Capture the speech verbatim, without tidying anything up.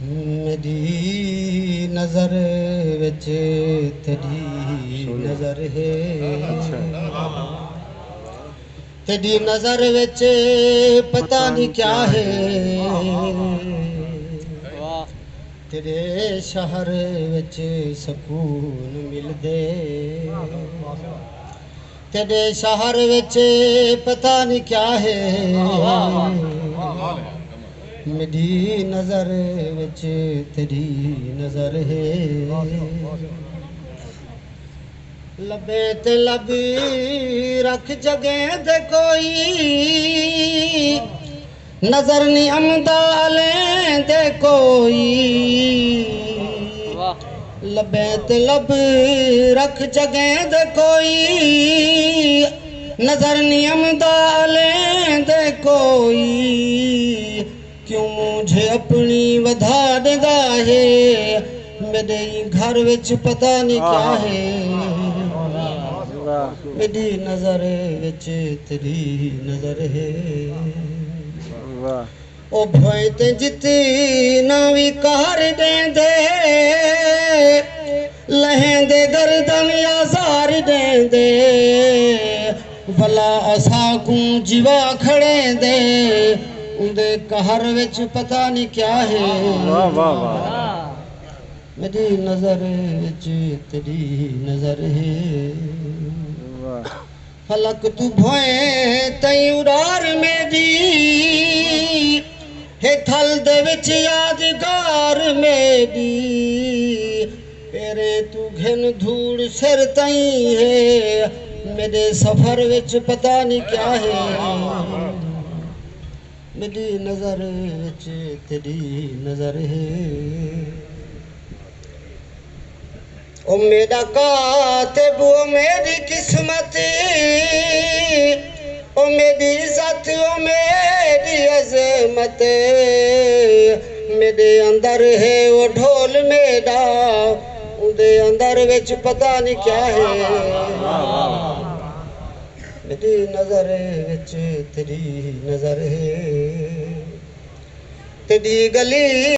میݙی نظر وچ تیݙی نظر ہے۔ تیݙی نظر وچ پتہ نہیں کیا ہے۔ تیݙے شہر وچ سکون ملدے۔ تیݙے شہر وچ پتہ نہیں کیا ہے۔ میݙی نظر وچ تیݙی نظر ہے۔ لبیں تے لب رکھ جگیں دے کوئی، نظر نہیں امدا الیں دے کوئی۔ لبیں تے لب رکھ جگیں دے کوئی، نظر نہیں امدا الیں دے کوئی۔ کیوں مونجھے اپݨی ودھا ݙیندا ہے؟ میݙے ایں گھر وچ پتہ نہیں کیا ہے۔ میݙی نظر وچ تیݙی نظر ہے۔ او بھوئیں تے جتنا وی قہر ݙیندے، لہیندے گردن آزار ݙیندے، بھلا اساکوں جیوا کھڑیندے، اوندے قہر وچ پتہ نہیں کیا ہے۔ میݙی نظر وچ تیݙی نظر ہے۔ فلک توں بھوئیں تئیں اݙار میݙی، ہے تھل دے وچ یادگار میݙی۔ پیریں توں گھن دھوڑ سر تئیں ہے، میݙے سفر وچ پتہ نہیں کیا ہے۔ میݙی نظر وچ تیݙی نظر ہے۔ او میݙا کاتب، او میݙی قسمت، او میݙی عزت، او میݙی عظمت۔ میݙے اندر ہے او ڈھول میݙا، اوندے اندر وچ پتہ نہیں کیا ہے۔ میݙی نظر وچ تیݙی نظر ہے۔ تیݙی ڳلی